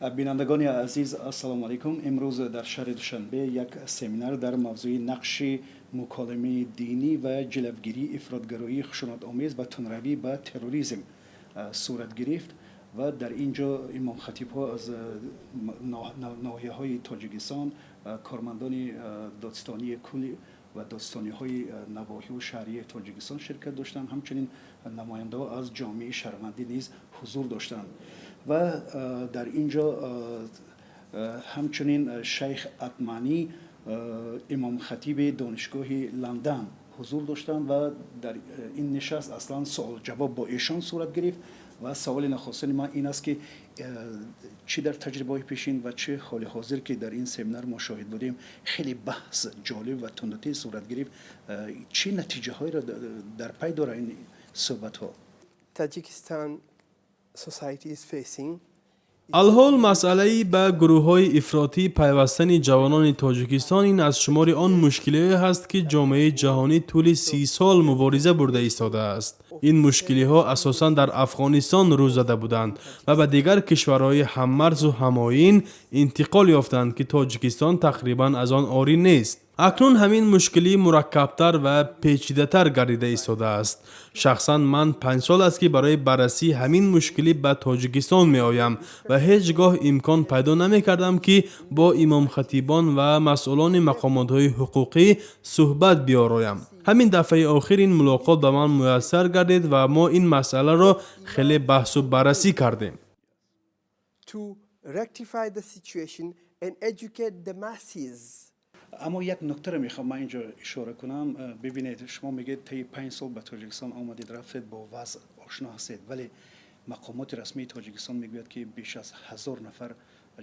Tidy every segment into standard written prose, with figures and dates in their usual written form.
Бинандагони азиз, ассалому алайкум. Имрӯз дар шаҳри Душанбе як семинар дар мавзӯи нақши муколимаи динӣ ва ҷилавгирии ифротгароии хушунатомез ва тундравӣ ба терроризм сурат гирифт ва дар ин ҷо имомхатибҳо аз ноҳияҳои Тоҷикистон, кормандони додстонии кулли ва додстониҳои навоҳиву шаҳрии Тоҷикистон ширкат доштанд. Ҳамчунин намояндаҳо аз ҷомеаи шаҳрвандӣ низ ҳузур доштанд ва дар ин ҷо ҳамчунин шайх Атманӣ, имомхатиби донишгоҳи Ландан, ҳузур доштанд ва дар ин нишаст аслан суолҷавоб бо эшон сурат гирифт. Ва саволи нахустини ман ин аст, ки чӣ дар таҷрибаҳои пешин ва чӣ ҳоли ҳозир, ки дар ин семинар мо шоҳид будем, хеле баҳс ҷолиб ва тундутез сурат гирифт, чӣ натиҷаҳоеро дар пай дорад ин суҳбатҳо? Tajikistan society is facing Алҳол масъалаи ба гурӯҳҳои ифротӣ пайвастани ҷавонони Тоҷикистон ин аз шумори он мушкилиҳое ҳаст, ки ҷомеаи ҷаҳонӣ тӯли 30 сол мубориза бурда истодааст. Ин мушкилиҳо асосан дар Афғонистон рӯ зада буданд ва ба дигар кишварҳои ҳаммарзу ҳамоин интиқол ёфтанд, ки Тоҷикистон тақрибан аз он орӣ нест. Акнун ҳамин мушкилӣ мураккабтар ва печидатар гардида истодааст. Шахсан ман 5 сол аст, ки барои баррасии ҳамин мушкилӣ ба Тоҷикистон меоям ва ҳеҷ гоҳ имкон пайдо намекардам, ки бо имомхатибон ва масъулони мақомотҳои ҳуқуқӣ суҳбат биёроям. Ҳамин дафъаи охир ин мулоқот ба ман муяссар гардид ва мо ин масъаларо хеле баҳсу баррасӣ кардем. To rectify the situation and educate the masses. Аммо як нуктаро мехоҳам ман инҷо ишора кунам. Бибинед, шумо мегӯед, таи 5 сол ба Тоҷикистон омадед, рафтед, бо вазъ ошно ҳастед, вале мақомоти расмии Тоҷикистон мегӯяд, ки беш аз 1000 нафар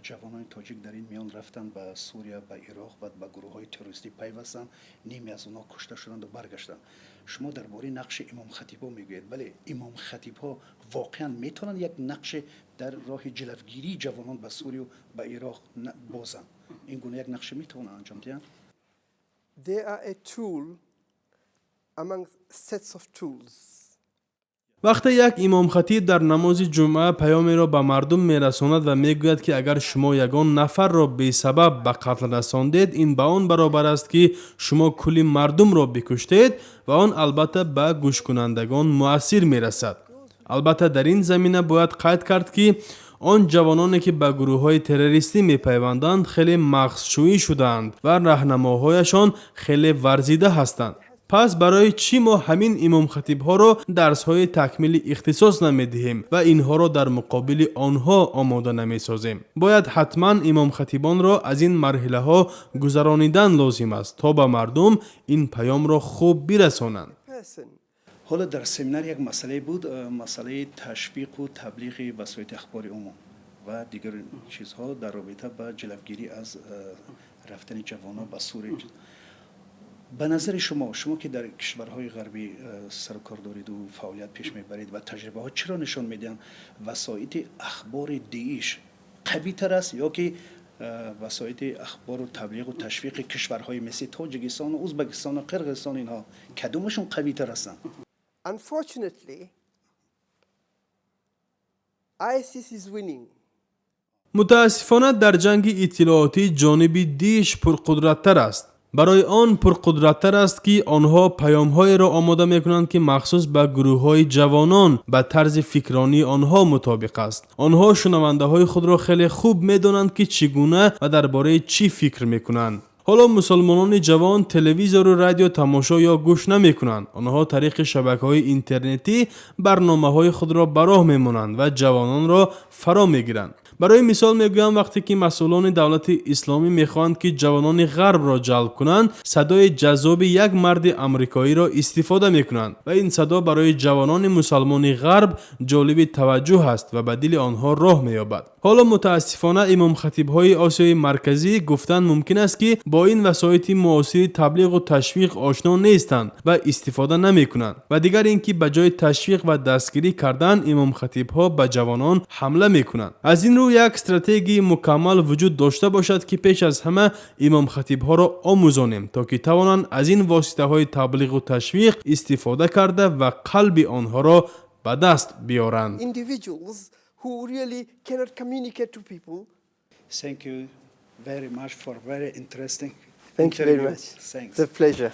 ҷавонони тоҷик дар ин миён рафтанд ба Сурия, ба Ироқ ва ба гурӯҳҳои террористӣ пайвастанд, ними аз онҳо кушта шуданду баргаштанд. Шумо дар бораи нақши имомхатибҳо мегӯед, вале имомхатибҳо воқеан метавонанд як нақше дар роҳи ҷилавгирии ҷавонон ба Сурию ба Ироқ бозанд? Ин гуна як нақше метавонанд анҷом диҳанд? They are a tool among sets of tools. Вақте як имомхатиб дар намози ҷумъа паёмеро ба мардум мерасонад ва мегӯяд, ки агар шумо ягон нафарро бесабаб ба қатл расондед, ин ба он баробар аст, ки шумо кулли мардумро бикуштед, ва он албатта ба гӯшкунандагон муассир мерасад. Албатта, дар ин замина бояд қайд кард, ки он ҷавононе, ки ба гурӯҳҳои террористӣ мепайванданд, хеле мағзшӯӣ шудаанд ва раҳнамоҳояшон хеле варзида ҳастанд. Пас барои чӣ мо ҳамин имомхатибҳоро дарсҳои такмили ихтисос намедиҳем ва инҳоро дар муқобили онҳо омода намесозем? Бояд ҳатман имомхатибонро аз ин марҳилаҳо гузаронидан лозим аст, то ба мардум ин паёмро хуб бирасонанд. Person. Ҳоло дар семинар як масъалае буд, масъалаи ташвиқу таблиғи васоити ахбори умум ва дигар чизҳо дар робита ба ҷилавгирӣ аз рафтани ҷавонон ба Сурия. Ба назари шумо, шумо ки дар кишварҳои ғарбӣ сарукор дориду фаъолият пеш мебаред ва таҷрибаҳо чиро нишон медиҳанд: васоити ахбори ДИИШ қавитар аст ё ки васоити ахбору таблиғу ташвиқи кишварҳои мисли Тоҷикистону Узбекистону Қирғизистон? Инҳо кадомашон қавитар ҳастанд? Unfortunately, ISIS is winning. Мутаассифона, дар ҷанги иттилоотӣ ҷониби ДИШ пурқудраттар аст. Барои он пурқудраттар аст, ки онҳо паёмҳоеро омода мекунанд, ки махсус ба гурӯҳҳои ҷавонон, ба тарзи фикронии онҳо мутобиқ аст. Онҳо шунавандаҳои худро хеле хуб медонанд, ки чӣ гуна ва дар бораи чӣ фикр мекунанд. Ҳоло мусулмонони ҷавон телевизору радио тамошо ё гӯш намекунанд. Онҳо тариқи шабакаҳои интернетӣ барномаҳои худро ба роҳ мемонанд ва ҷавононро фаро мегиранд. Барои мисол мегӯям, вақте ки масъулони Давлати Исломӣ мехоҳанд, ки ҷавонони ғарбро ҷалб кунанд, садои ҷаззоби як марди амрикоиро истифода мекунанд ва ин садо барои ҷавонони мусалмони ғарб ҷолиби таваҷҷӯҳ аст ва ба дили онҳо роҳ меёбад. Ҳоло мутаассифона, имомхатибҳои Осиёи Марказӣ, гуфтан мумкин аст, ки бо ин васоити муосири таблиғу ташвиқ ошно нестанд ва истифода намекунанд. Ва дигар ин ки ба ҷои ташвиқ ва дастгирӣ кардан имомхатибҳо ба ҷавонон ҳамла мекунанд. Аз ин рӯ як стратегияи мукаммал вуҷуд дошта бошад, ки пеш аз ҳама имомхатибҳоро омӯзонем, то ки тавонанд аз ин воситаҳои таблиғу ташвиқ истифода карда ва қалби онҳоро ба даст биёранд. Individuals who who really cannot communicate to people. Thank you very much for very interesting Thank you very interview. much. Thanks. It's a pleasure.